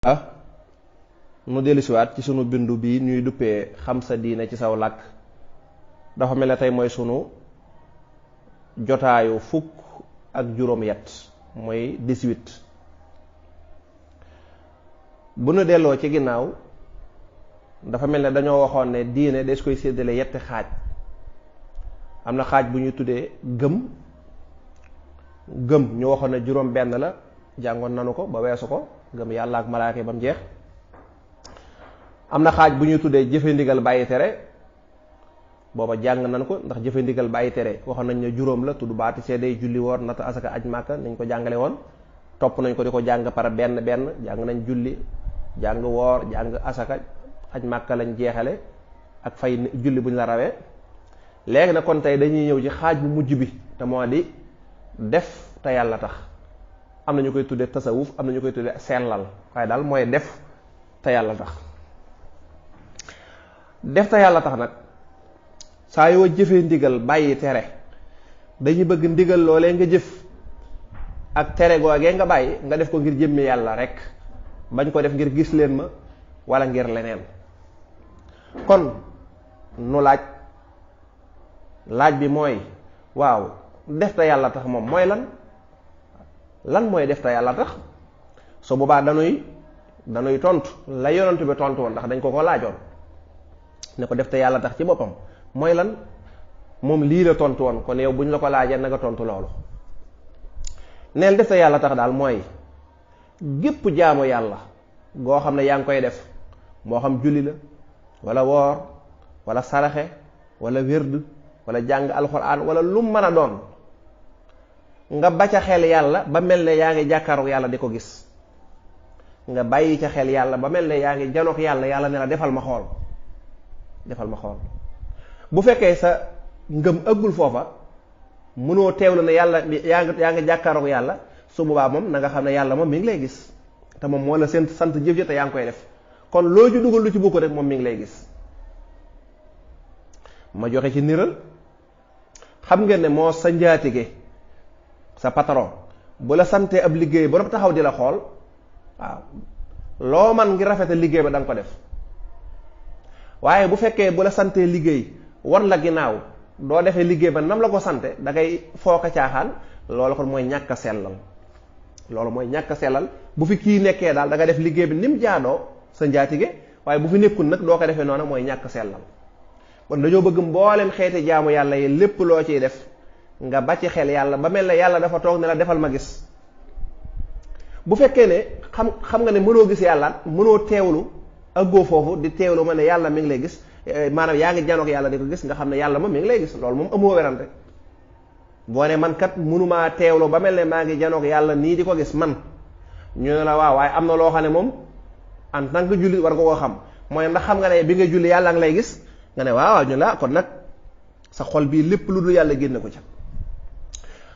nu dellusiwaat ci sunu bindu bi ñuy duppee xam sa diine ci saw làkk. dafa mel ne tey mooy sunu jotaayu fukk ak juróom yet mooy 18. bu nu delloo ci ginnaaw dafa mel ne dañoo waxoon ne diine des koy séddale yetti xaaj. am na xaaj bu ñuy tuddee gëm ñu waxoon ne juróom benn la, jàngoon nanu ko ba weesu ko, gëm yàlla ak malaaka ba mu jeex. am na xaaj bu ñuy tuddee jëfe ndigal bàyyi tere, booba jàng nan ko ndax jëfe ndigal bàyyi tere waxoon nañ ne juróom la, tudd baati seede, julli, woor, natt asaka, aj màkka nañ ko jàngale woon. topp nañ ko di ko jàng par benn jàng nañ julli, jàng woor, jàng asaka, aj màkka lañ jeexale ak fay julli buñ la rawee. léegi nag kon tey dañuy ñëw ci xaaj bu mujj bi te moo di def te yàlla tax. am na ñu koy tuddee tasawuf, am na ñu koy tuddee sellal, waaye daal mooy def te yàlla tax. def te yàlla tax nag saa yoo jëfee ndigal bàyyi tere, dañuy bëgg ndigal loolee nga jëf ak tere googee nga bàyyi nga def ko ngir jëmmi yàlla rek, bañ ko def ngir gis leen ma wala ngir leneen. kon nu laaj bi mooy waaw def te yàlla tax moom mooy lan mooy def te yàlla tax. su boobaa dañuy tontu la yonent bi tontu woon ndax dañ ko laajoon ne ko def te yàlla tax ci boppam mooy lan. moom lii la tontu woon, kon yow bu ñu la ko laajee na nga tontu loolu. neel def te yàlla tax daal mooy gépp jaamu yàlla goo xam ne yaa ngi koy def, moo xam julli la wala woor wala saraxe wala wérd wala jàng alxuraan wala lu mën a doon, nga ba ca xel yàlla ba mel ne yaa ngi jàkkaaru yàlla di ko gis. nga bàyyi ca xel yàlla ba mel ne yaa ngi janook yàlla, yàlla ne la defal ma xool. bu fekkee sa ngëm ëggul foofa, mënoo teewlu ne yàlla yaa ngi jàkkaarook yàlla, su boobaa moom na nga xam ne yàlla moom mi ngi lay gis te moom moo la seen sant jëf ja te yaa ngi koy def. kon loo ju dugal lu ci bokk rek moom mi ngi lay gis. ma joxe ci niral, xam ngeen ne moo sa njaatige, sa patron bu la santee ab liggéey ba noppi taxaw di la xool, waaw loo man ngir rafetal liggéey ba da nga ko def. waaye bu fekkee bu la santee liggéey wan la ginnaaw, doo defee liggéey ba nam la ko sante, da ngay fooka caaxaan, loolu kon mooy ñàkk a sellal. loolu mooy ñàkk a sellal. bu fi kii nekkee daal da nga def liggéey bi ni mu jaadoo sa njaatige, waaye bu fi nekkul nag doo ko defee noonu, mooy ñàkk sellal. kon dañoo bëgg mboolem xeeti jaamu yàlla yi lépp loo ciy def nga ba ci xel yàlla ba mel ne yàlla dafa toog ne la defal ma gis. bu fekkee ne xam nga ne mënoo gis yàlla, mënoo teewlu ëggoo foofu di teewlu ma ne yàlla mi ngi lay gis, maanaam yaa ngi janook yàlla di ko gis, nga xam ne yàlla moom mi ngi lay gis, loolu moom amoo werante. boo ne man kat mënumaa teewlu ba mel ne maa ngi janook yàlla nii di ko gis man, ñu ne la waaw, waaye am na loo xam ne moom en tant que jullit war nga koo xam, mooy ndax xam nga ne bi nga julli yàlla ngi lay gis. nga ne waaw ñu la kon nag sa xol bii lépp lu dul yàlla génne ko ca.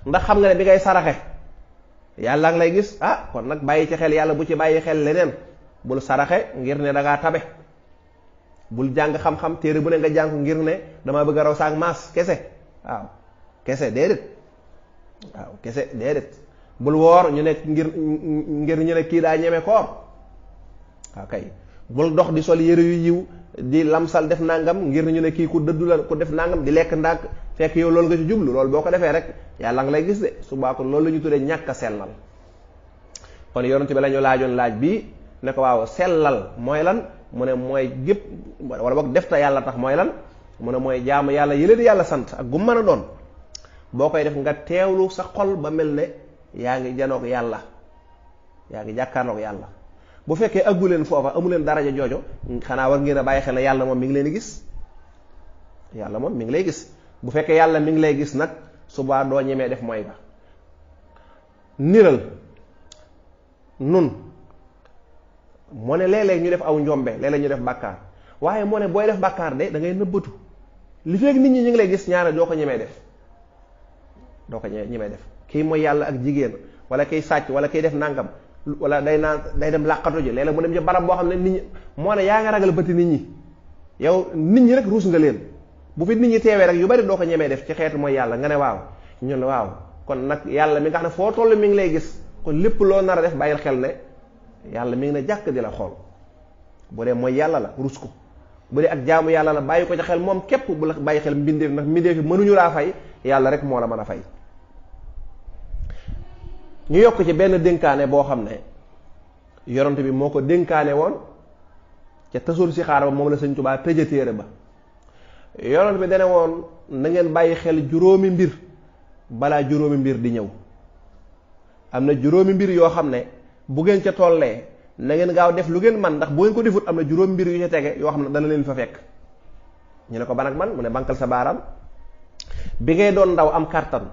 ndax xam nga ne bi ngay saraxe yàlla ngi lay gis, kon nag bàyyi ci xel yàlla, bu ci bàyyi xel leneen. bul saraxe ngir ne da ngaa tabe, bul jàng xam-xam téere bu ne nga jàng ngir ne dama bëgg a raw saak maas kese, kese déedéet. bul woor ñu ne ngir ñu ne kii daa ñeme koor, waaw kay. bul dox di sol yëre yu yiw di lamsal def nangam ngir ñu ne kii ku dëddu la, ku def nangam di lekk ndànk, fekk yow loolu nga ci jublu. loolu boo ko defee rek yàlla nga lay gis de. subaa kon loolu la ñu tuddee ñàkk a sellal. kon yonent bi la ñu laajoon laaj bi ne ko waaw sellal mooy lan, mu ne mooy gépp wala boog def te yàlla tax mooy lan, mu ne mooy jaamu yàlla yële di yàlla sant ak gu mën a doon, boo koy def nga teewlu sa xol ba mel ne yaa ngi janoog yàlla, yaa ngi jàkkaarloog yàlla. bu fekkee aggu leen foofa, amu leen daraja joojo, xanaa war ngeen a bàyyi xel ne yàlla moom mi ngi leen di gis. yàlla moom mi ngi lay gis. bu fekkee yàlla mi ngi lay gis nag, subaa doo ñemee def mooy ba. niral nun moo ne léeg-léeg ñu def aw njombe, léeg-léeg ñu def bàkkaar, waaye moo ne booy def bàkkaar de da ngay nëbbatu. li fekk nit ñi ñu ngi lay gis ñaare doo ko ñemee def. kii mooy yàlla ak jigéen, wala kiy sàcc, wala kiy def nangam, wala day dem làqatu ji, léeg-léeg mu dem ci barab boo xam ne nit ñi, moo ne yaa nga ragal bëti nit ñi. yow nit ñi rek ruus nga leen. bu fi nit ñi teewee rek yu bari doo ko ñemee def ci xeetu mooy yàlla. nga ne waaw, ñun waaw, kon nag yàlla mi nga xam ne foo toll mi ngi lay gis, kon lépp loo nar a def bàyyil xel ne yàlla mi ngi ne jàkk di la xool. bu dee mooy yàlla la rus ko, bu dee ak jaamu yàlla la bàyyi ko ci xel moom képp, bu la bàyyi xel mbindeef, ndax mbindeef yi mënuñu laa fay, yàlla rek moo la mën a fay. ñu yokk ci benn dénkaane boo xam ne yonent bi moo ko dénkaane woon ca tasóor si xaar ba, moom la Sëñ Tuubaa tëja téere ba. yonent bi dane woon na ngeen bàyyi xel juróomi mbir balaa juróomi mbir di ñëw. am na juróomi mbir yoo xam ne bu ngeen ca tollee na ngeen gaaw def lu ngeen man, ndax bu ngeen ko defut am na juróomi mbir yu ca tege yoo xam ne dana leen fa fekk. ñu ne ko ban ak man, mu ne bankal sa baaraam. bi ngay doon ndaw am kàttan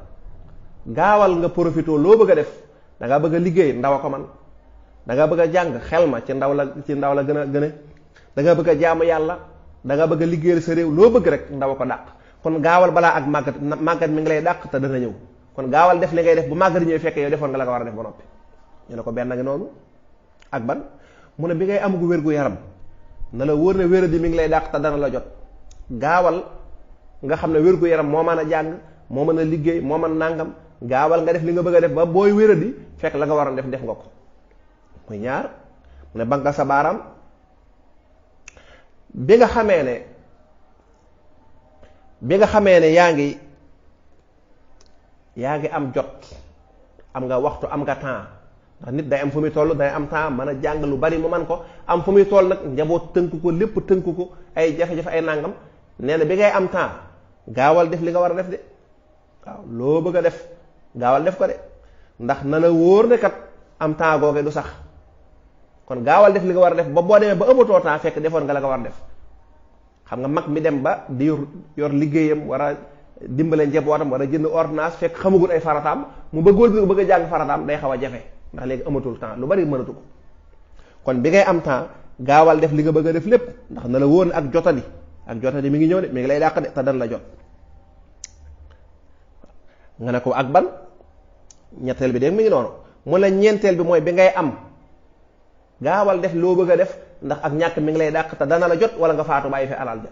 gaawal nga profité loo bëgg a def. da ngaa bëgg a liggéey, ndaw a ko man. da ngaa bëgg a jàng, xel ma ci ndaw la gën a da nga bëgg a jaamu yàlla, da nga bëgg a liggéeyal sa réew, loo bëgg rek ndaw a ko dàq. kon gaawal balaa ak màggat mi ngi lay dàq te dana ñëw. kon gaawal def li ngay def bu màggat ñëwee fekk yow defoon nga la ko war a def ba noppi. ñu ne ko benn ngi noonu. ak ban, mu ne bi ngay amugu wér gu yaram na la wóor ne wéradi mi ngi lay dàq te dana la jot. gaawal nga xam ne wér gu yaram moo mën a jàng, moo mën a liggéey, moo mën nàngam. gaawal nga def li nga bëgg a def ba booy wéradi fekk la nga waroon def nga ko. muy ñaar, mu ne banka sa baaraam. bi nga xamee ne yaa ngi am jot, am nga waxtu, am nga temps, ndax nit day am fu muy toll, day am temps mën a jàng lu bari mu man ko, am fu muy toll nag njaboot tënk ko, lépp tënk ko, ay jafe-jafe, ay nàngam. nee na bi ngay am temps gaawal def li nga war a def de. waaw loo bëgg a def gaawal def ko de, ndax na la wóor ne kat am temps googe du sax. kon gaawal def li nga war a def ba boo demee ba amatoo temps fekk defoon nga la nga war a def. xam nga mag mi dem ba di yor liggéeyam, war a dimbale njabootam, war a jënd ordonnance fekk xamagul ay farataam, mu bëgg a jàng farataam, day xaw a jafe ndax léegi amatul temps, lu bari mënatu ko. kon bi ngay am temps gaawal def li nga bëgg a def lépp, ndax na la wóor ne ak jotadi mi ngi ñëw de, mi ngi lay dàq de te dan la jot. nga ne ko ak ban, ñetteel bi de mi ngi noonu. mu la ñeenteel bi mooy bi ngay am gaawal def loo bëgg a def, ndax ak ñàkk mi ngi lay dàq te dana la jot, wala nga faatu bàyyi fi alal ja.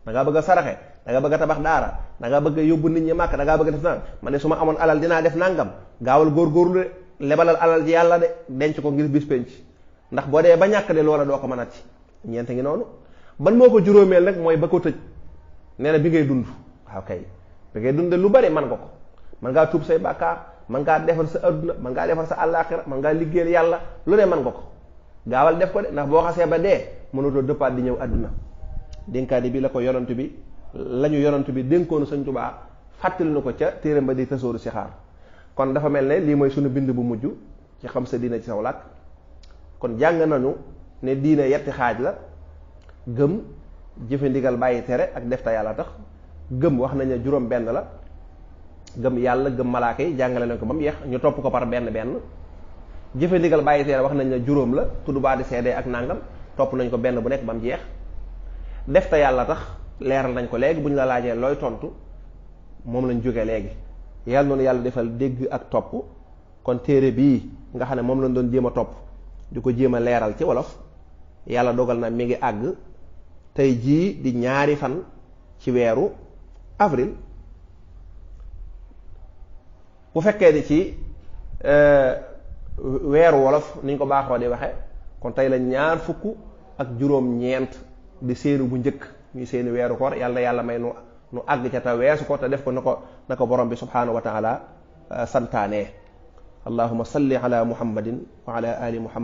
da ngaa bëgg a saraxe, da nga bëgg a tabax daara, da nga bëgg a yóbbu nit ñi màkk, da ngaa bëgg a def naan man ne su ma amoon alal dinaa def nangam. gaawal góorgóorlu de, lebalal alal ji yàlla de, denc ko ngir bis penc, ndax boo dee ba ñàkk de loola doo ko mën a ci. ñeent ngi noonu. ban moo ko juróomeel nag mooy ba ko tëj. nee na bi ngay dund. waaw kay bi ngay dund lu bari man nga ko. man ngaa tuub say bàkkaar, man ngaa defar sa adduna, man ngaa defar sa àllaaxira, man ngaa liggéeyal yàlla, lu ne man nga ko. gaawal def ko de, ndax boo xasee ba dee mënutoo dëppaat di ñëw àdduna. dénkaani bi la ko yonant bi lañu yonant bi dénkoonu Sëñ Tuubaa fàttali na ko ca téeram ba di tasóoru si xaar. kon dafa mel ne lii mooy sunu bind bu mujj ci xam sa diina ci saw làkk. kon jàng nañu ne diina yetti xaaj la: gëm, jëfe ndigal, bàyyi tere, ak def ta yàlla tax. gëm wax nañ ne juróom benn la. gëm yàlla, gëm malaaka yi, jàngale nañ ko ba mu yeex, ñu topp ko par benn benn. jëfe ndigal, bàyyi tere wax nañ ne juróom la: tudd baa di seede ak nàngam, topp nañ ko benn bu nekk ba mu jeex. def ta yàlla tax leeral nañ ko léegi, bu ñu la laajee looy tontu moom lañ jóge léegi. yàlla noonu yàlla defal dégg ak topp. kon téere bii nga xam ne moom lañ doon jéem a topp di ko jéem a leeral ci wolof, yàlla dogal na mi ngi àgg tey jii di 2 fan ci weeru avril. bu fekkee di ci weeru wolof niñ ko baaxoo di waxe, kon tey la 24 di seenu bu njëkk, ñuy seeni weeru koor. yàlla may nu àgg ca te weesu ko te def ko na ko borom bi subhanahu wa taala santaane. allahumma salli ala muhammadin wa ala ali muhammad